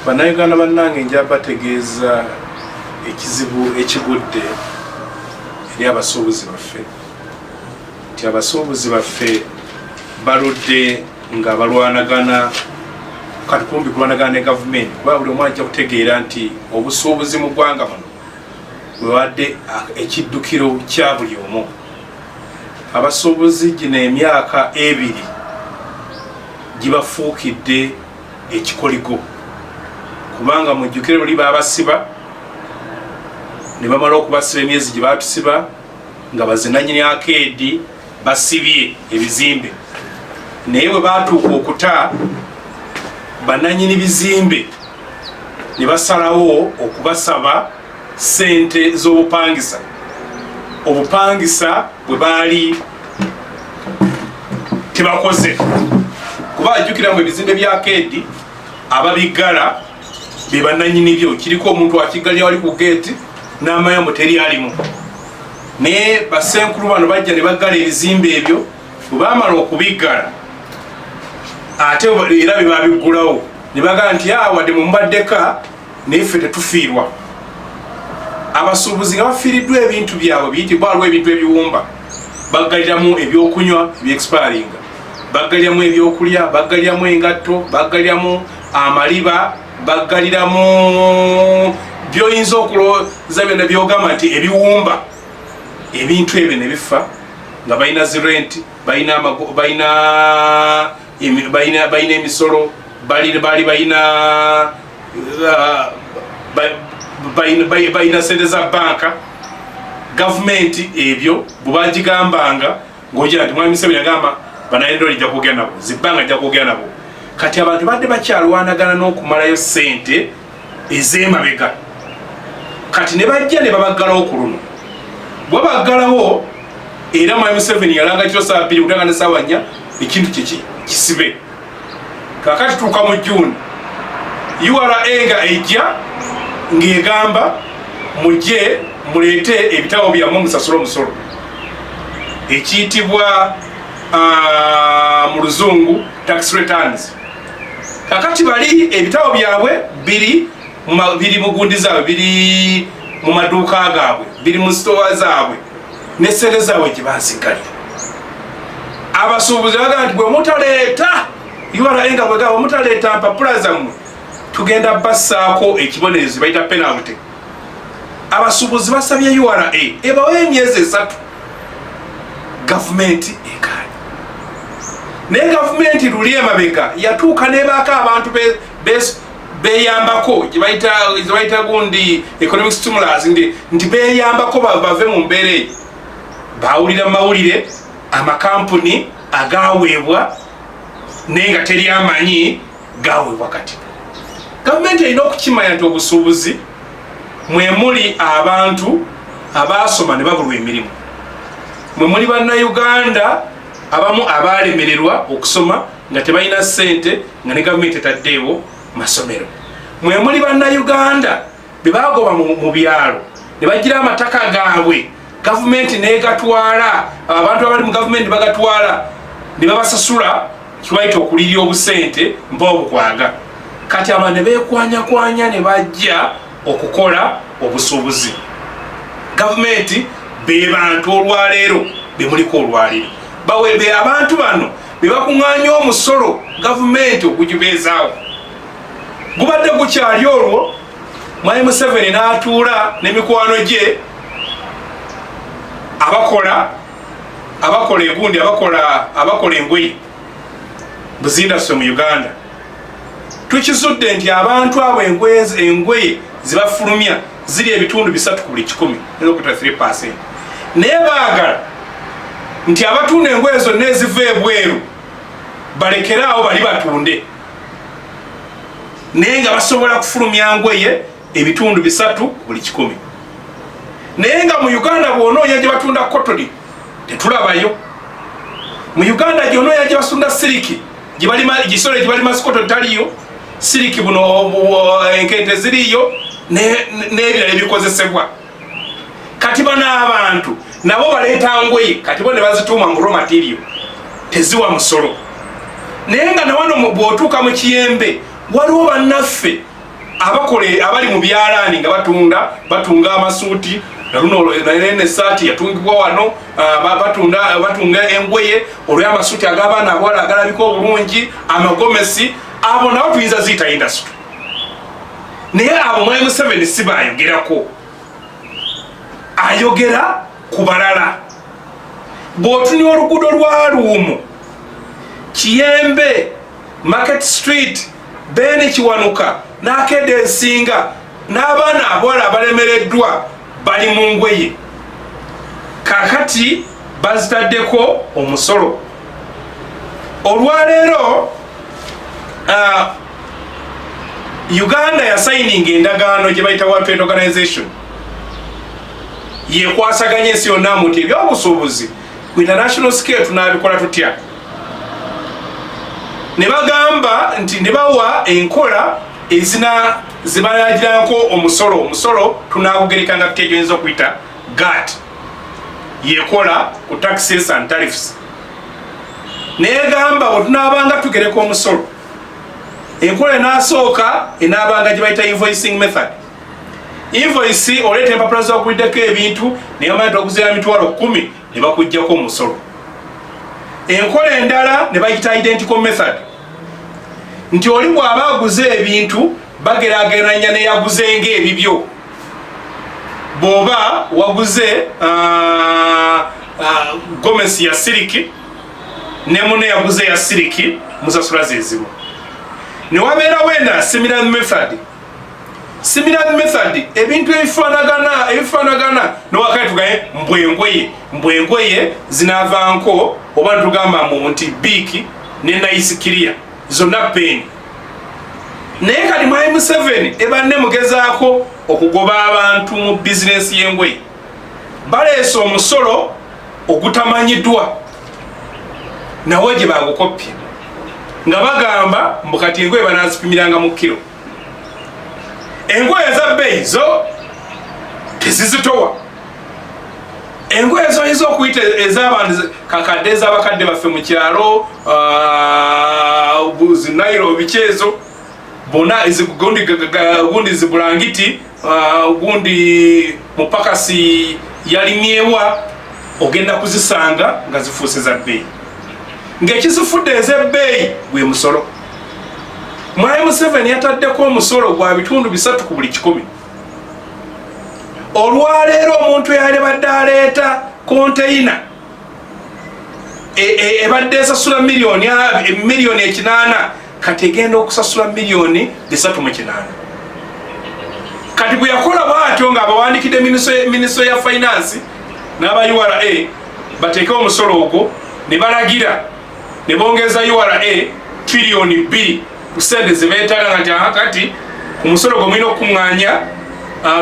Bannayuganda bannange, nja bategeeza ekizibu ekigudde eri abasuubuzi baffe, nti abasuubuzi baffe baludde nga balwanagana, kati kumbi kulwanagana ne gavumenti, kuba buli omu ajja kutegeera nti obusuubuzi mu ggwanga muno bwebadde ekiddukiro kya buli omu. Abasuubuzi gino emyaka 2 gibafuukidde ekikoligo, kubanga mujjukire luli babasiba ne bamala okubasiba, emyezi gye batusiba nga bazinanyini akeedi basibye ebizimbe, naye bwe batuuka okuta bananyini bizimbe ne basalawo okubasaba sente z'obupangisa, obupangisa bwe baali tebakoze. Kuba ajjukira mu ebizimbe bya keedi ababiggala be bananyini byo, kiriko omuntu akiggalira wali ku geeti n'amanya mu teri alimu. Naye basenkulu bano bajja ne baggala ebizimbe ebyo. Bwe bamala okubiggala, ate era bye babiggulawo ne bagamba nti wadde mumubaddeka, naye ffe tetufiirwa. Abasuubuzi nga bafiiriddwa ebintu byabwe biyitibwa, waliwo ebintu ebiwumba, baggaliramu ebyokunywa ebyexpiringa, baggaliramu ebyokulya, baggaliramu engatto, baggaliramu amaliba, baggaliramu byoyinza okulowooza byonna byogamba nti ebiwumba. Ebintu ebyo ne bifa nga balina zirenti, balina emisolo, bali balina sente za banka. Gavumenti ebyo bwebagigambanga, ngaogira nti Mwami Museveni agamba banayendoli ijja kwogera nabo, zibbanga ajja kwogera nabo. Kati abantu badde bakyalwanagana n'okumalayo sente ez'emabega, kati ne bajja ne babaggalawo. Ku luno bwebaggalawo, era Mwami Museveni yalanga kiro saa 2 kutanga ne saawa 4 ekintu kyeki kisibe. Kakati tuuka mu Juni, URA nga ejja ng'egamba mujje muleete ebitabo byammwe musasule omusolo, ekiyitibwa mu Luzungu tax returns. Kakati bali ebitabo byabwe biri mu gundi zaabwe, biri mu maduuka gaabwe, biri mu sitowa zaabwe ne sente zaabwe gye bazigalira. Abasuubuzi bagamba nti bwe mutaleeta, URA nga bwegamba, mutaleeta mpapula zammwe, tugenda bassaako ekibonerezo bayita penalty. Abasuubuzi basabye URA ebawe emyezi 3, gavumenti ekaanye. Naye gavumenti luli emabega yatuuka nebaako abantu beyambako gyebayita gundi economic stimulus, nti beyambako bave mu mbeera eyo. Bawulira mawulire amakampuni agaweebwa, naye nga teri amanyi gaweebwa. Kati gavumenti erina okukimanya nti obusuubuzi mwemuli abantu abasoma ne babulwa emirimu, mwe muli Bannayuganda abamu abalemererwa okusoma nga tebalina ssente, nga ne gavumenti etaddeewo masomero, mwe muli Bannayuganda be bagoba mu byalo ne bagira amataka gaabwe, gavumenti negatwala, abantu abali mu gavumenti bagatwala ne babasasula kibayita okulirya obusente mpa obukwaga. Kati abantu ne bekwanyakwanya ne bajja okukola obusuubuzi. Gavumenti be bantu olwaleero bemuliko olwaleero, be abantu bano be bakuŋŋaanya omusolo gavumenti ogugibeezaawo. Gubadde gukyali olwo, Mwami Museveni n'atuula n'emikwano gye abakola egundi, abakola engoye buzindaswe mu Uganda. Tukizudde nti abantu abo engoye zibafulumya ziri ebitundu 3 ku buli 100, 3%, naye baagala nti abatunda engoye zonna eziva ebweru balekere awo bali batunde, naye nga basobola kufulumya ngoye ebitundu 3 ku buli 100. Naye nga mu Uganda bw'onoonya gye batunda cotton tetulabayo. Mu Uganda gy'onoonya gye basunda silk, gisole gye balima cotton taliyo, silk buno enkente ziriyo n'ebirala ebikozesebwa. Kati bano abantu nabo baleeta ngoye, kati bo ne bazituuma mu raw material, teziwa musolo. Naye nga nawano bw'otuuka mu Kiyembe waliwo bannaffe Abakola, abali mu byalaani nga batunda, batunga amasuuti, naluno esaati yatungibwa wano, batunda, batunga engoye, olw'amasuuti ag'abaana abawala agalabika obulungi, amagomesi, abo nabo tuyinza ziyita industry. Naye abo mwami Museveni si bayogerako, ayogera ku balala. Bw'otunya oluguudo lwa Luumu, Kiyembe, Market Street, Beni Kiwanuka n'akeda ensinga n'abaana abawala abalemereddwa bali mu ngoye, kakati bazitaddeko omusolo. Olwaleero Uganda yasayininga endagaano gye bayita World Trade Organization, yekwasaganya ensi yonna mu nti ebyobusuubuzi ku international scale tunabikola tutya. Ne bagamba nti ne bawa enkola ezina zibalagirako omusolo. Omusolo tunagugerekanga tutya? Gyoyinza okuyita GATT, yekola ku taxes and tariffs. Negamba bwe tunaabanga tugereka omusolo, enkola enasooka enaabanga gye bayita invoicing method. Invoice, oleeta empapula zokuliddeko ebintu, naye omanya nti okuzira 100,000, ne bakugjako omusolo. Enkola endala ne bayita identical method, nti oli bw'aba aguze ebintu bagerageranya neyaguzenga ebibyo. Bw'oba waguze gomesi ya siriki ne mune yaguze ya siriki, musasula zezimu. Newabeerawo endala, similar method. Similar method, ebintu ebifaanagana, ebifaanagana, nowakati tugaye mbwengoye, mbwengoye zinavanko, oba ntugamba mu nti Bic ne Nice Clear zonna peni. Naye kati mwami Museveni ebanne mugezaako okugoba abantu mu bizinensi y'engoye, baleese omusolo ogutamanyiddwa nawe gye bagukopye, nga bagamba mbu kati engoye banazipimiranga mu kiro. Engoye eza bbeeyi zo tezizitowa. Engoye zoyinza okuyita ez'abantu kakadde, ez'abakadde baffe mu kyalo, zinayiro biki ezo bona, gundi zibulangiti, gundi mupakasi yalimyewa, ogenda kuzisanga nga zifuuse za bbeeyi, ng'ekizifudde ez'ebbeeyi gwe musolo. Mwami Museveni yataddeko omusolo gwa 3% ku buli 100. Olwaleero omuntu eyalibadde aleeta konteyina ebadde esasula miliyoni 800, kati egenda okusasula miliyoni 308. Kati bwe yakola bwatyo ng'abawandikidde minisitule ya finance n'aba URA bateeke omusolo ogwo, ne balagira ne bongeza URA triliyoni 2 ku sente zebeetaaga, nga nti aha, kati ku musolo gwe mulina okukuŋŋaanya,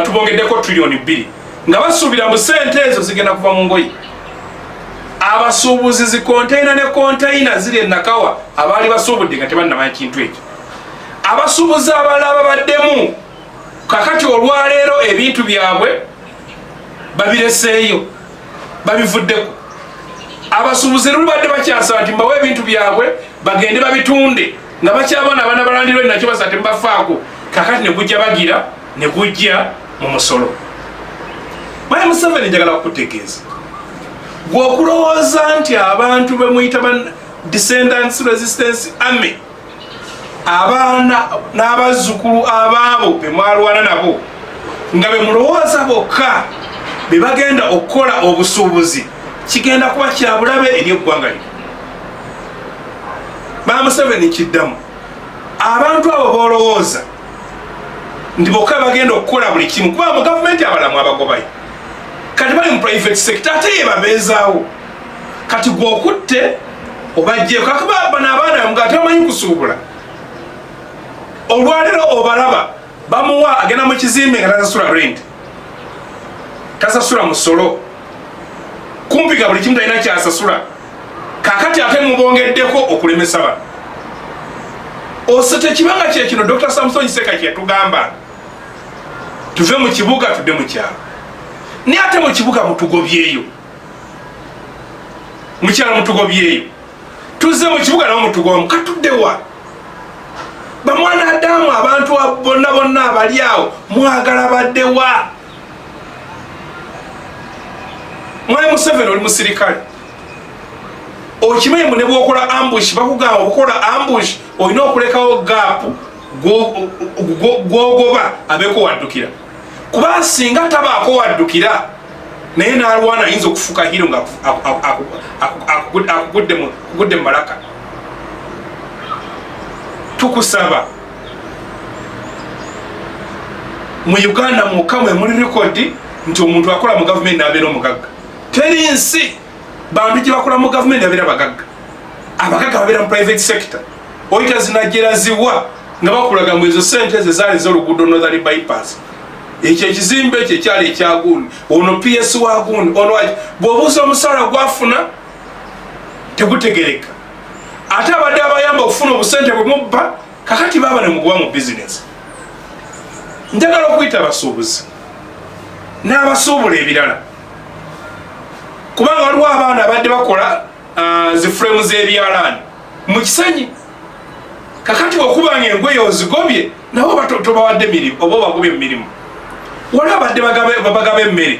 tubongeddeko triliyoni 2, nga basuubira mu sente ezo zigenda kuva mu ngoye. Abasuubuzi, zi konteyina ne konteyina ziri enakawa, abaali basuubudde nga tebannamanya kintu ekyo. Abasuubuzi abalala babaddemu kakati olwaleero ebintu byabwe babireseeyo, babivuddeko. Abasuubuzi luli badde bakyasaba nti mbawe ebintu byabwe bagende babitunde, nga bakyabona abaana balandirwe nakyo basa temubafaako. Kakati negujja bagira negujja mu musolo. Mwami Museveni, njagala kukutegeeza, gwe okulowooza nti abantu bemuyita Descendants Resistance Army, abaana n'abazzukulu abaabo bemwalwana nabo, nga bemulowooza bokka be bagenda okukola obusuubuzi, kigenda kuba kyabulabe eri eggwanga lino. Ba Museveni, kiddamu, abantu abo bolowooza nti bokka bagenda okukola buli kimu, kuba mu gavumenti abalamu abagobayo kati bali mu private sector, ate ye babeezaawo. Kati gwe okutte obajjeeko kakuba bano abaana nga tebamanyi kusuubula. Olwaleero obalaba bamuwa, agenda mu kizimbe nga tasasula rent, tasasula musolo, kumpi ga buli kimu talina kyasasula. Kakati ate mubongeddeko okulemesa bano ose tekibanga kyekino Dr Samson Seka kyeyatugamba, tuve mu kibuga tudde mu kyalo. Naye ate mu kibuga mutugobyeyo, mukyalo mutugobyeyo, tuzze mu kibuga nabo mutugobamu, katuddewa bamwana? Adamu. Oba mu abantu bonna bonna abali awo mwagala baddewa? Mwami Museveni, oli musirikale, okimanyi ne bwokola ambush, bakugamba okukola ambush olina okulekawo gap gwogoba abeeko waddukira, kuba singa tabaako waddukira naye n'alwana ayinza okufuuka hero nga akugudde mu malaka. Tukusaba, mu Uganda mwokka mwe muli record nti omuntu akola mu gavumenti n'abeera omugagga. Teri nsi bantu gye bakola mu gavumenti babeera bagagga. Abagagga babeera mu private sector. Oyita zinajera ziwa nga bakulaga mu ezo sente ezo zaali z'oluguudo Northern Bypass, ekyo ekizimbe ekyo ekyali ekyagundi, ono PS wa gundi, ono bw'obuuza omusaala gwafuna tegutegereka. Ate abadde abayamba okufuna obusente bwe mubba, kakati baaba ne muguba mu bizinesi. Njagala okuyita abasuubuzi n'abasuubula ebirala, kubanga waliwo abaana abadde bakola zi frame z'ebyalaani mu Kisenyi. Kakati okubanga engoye ozigobye, nabo tobawadde mirimu oba obagobye mu mirimu. Waliwo abadde bagaba emmere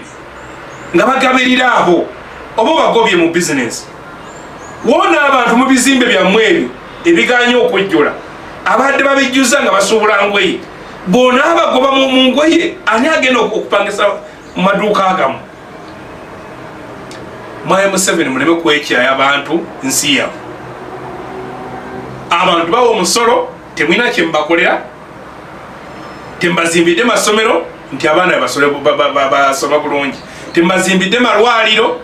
nga bagabirira abo, oba obagobye mu bizinesi. Wona abantu mu bizimbe byammwe ebyo ebiganye okujjula, abadde babijjuza nga basuubula ngoye, bw'onaabagoba mu ngoye, ani agenda okupangisa mu maduuka agamu? Mwami Museveni, muleme kwekyaya abantu nsi yabwe. Abantu bawa omusolo, temulina kyemubakolera, temubazimbidde masomero nti abaana basoma bulungi, temubazimbidde malwaliro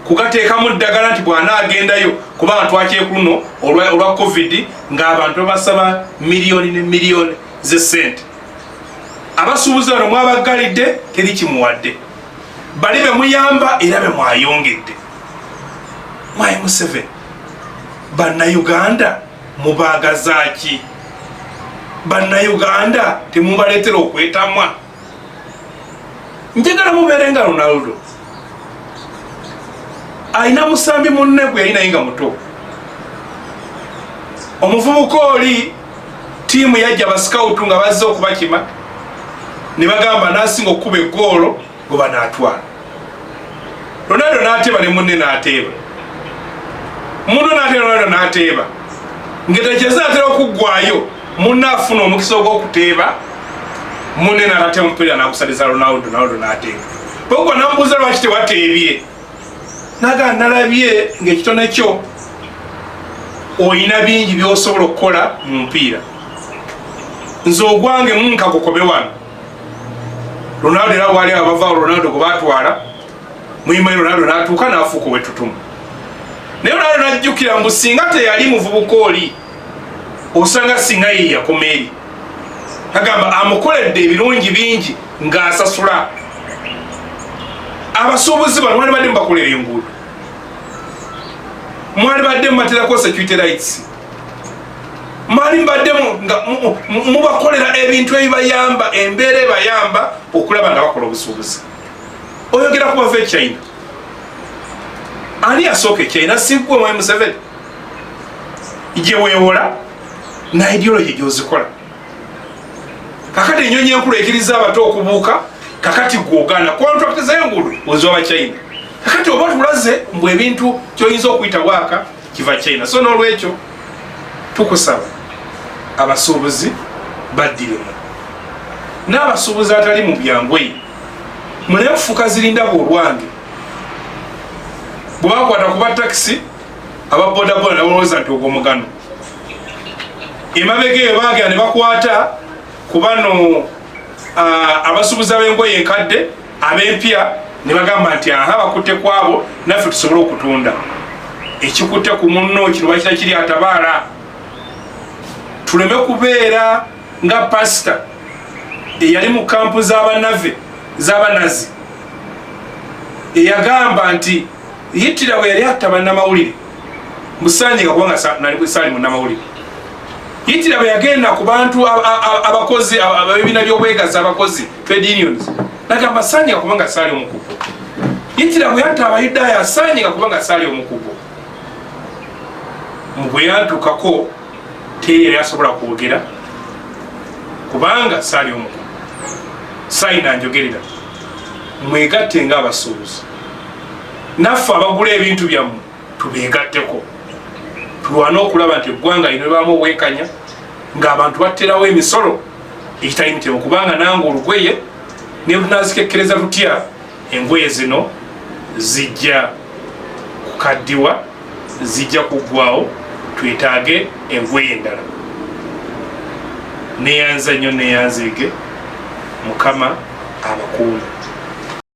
kugateekamu ddagala nti bw'anaagendayo, kubanga twakyekuluno olwa COVID ng'abantu babasaba miliyoni ne miliyoni z'essente. Abasuubuzi bano mwabaggalidde, teri kimuwadde. Bali bemuyamba era bemwayongedde. Mwami Museveni, Bannayuganda mubaagazaaki? Bannayuganda temubaleetera okwetamwa. Njagala mubeere nga Ronaldo. Alina musambi munne gwe yali naye nga muto, omuvubuka oli. Tiimu yajja, ba scout nga bazze okubakima, ne bagamba nasinga okukuba eggoolo gwe banaatwala. Ronaldo n'ateeba ne munne n'ateeba, munno n'ateeba, Ronaldo n'ateeba. Ng'etekyeza atera okuggwayo, munne afuna omukisa ogw'okuteeba, munne n'atateeba omupiira n'agusaliza Ronaldo, Ronaldo n'ateeba. Pogba namubuuza, "Lwaki tewateebye?" Naga, "Nalabye ng'ekitone kyo oyina bingi by'osobola okukola mu mupiira, nze ogwange munka gukobe wano." Ronaldo era wali abava Ronaldo gwe batwala muyimayi, Ronaldo n'atuuka n'afuuka owettutumu. Naye Ronaldo n'ajjukira mbu singa teyali muvubuka oli, osanga singa ye yakoma eri. Agamba amukoledde ebirungi bingi ng'asasula. Abasuubuzi bano mwali badde mubakolera enguudo, mwali badde mubaterako security lights, mwali mbadde nga mubakolera ebintu ebibayamba, embeera ebayamba okulaba nga bakola obusuubuzi. Oyogera ku bava e China, ani yasooka e China? Sigwe mwami Museveni gye weewola na ideology gyozikola. Kakati enyonyi enkulu ekiriza abato okubuuka, kakati gwogaana contract z'enguudo oziwa Bachina. Kakati oba tulaze mbu ebintu kyoyinza okuyita waaka kiva China. So n'olwekyo tukusaba abasuubuzi baddiremu, n'abasuubuzi atali mu byangweyi muleme kufuuka zirindaba olwange. Bwe bakwata kuba takisi, aba bodaboda nabalowooza nti ogwo mugano. Emabega eyo bagenda ne bakwata ku bano abasuubuzi ab'engoye enkadde, ab'empya ne bagamba nti aha, bakutte kwabo, naffe tusobole okutunda. Ekikutte ku munno kino bakira kiri atabaala. Tuleme kubeera nga pasita eyali mu kampu z'abanave z'abanazi eyagamba nti Hitler bwe yali atta bannamawulire musanjega, kubanga saali munnamawulire. Hitler bwe yagenda ku bantu abakozi abebibiina by'obwegazi, abakozi, trade unions, nagamba sanjega kubanga saali omukugu. Hitler bwe yatta Abayudaaya, asanjega kubanga saali omukugu. Bwe yantukako teri yali asobola kwogera. Kubanga saali omukulu sayina njogerera, mwegatte ngaabasuubuzi, naffe abagula ebintu byammwe tubeegatteko, tulwane okulaba nti eggwanga lino libaamu obwenkanya, ng'abantu batterawo emisolo egitali mitemo. Kubanga nange olugoye ne lunazikekkereza lutya, engoye zino zijja kukaddiwa, zijja kuggwawo, twetaage engoye endala. Neyanza nnyo, neyanzeege. Mukama abakuume.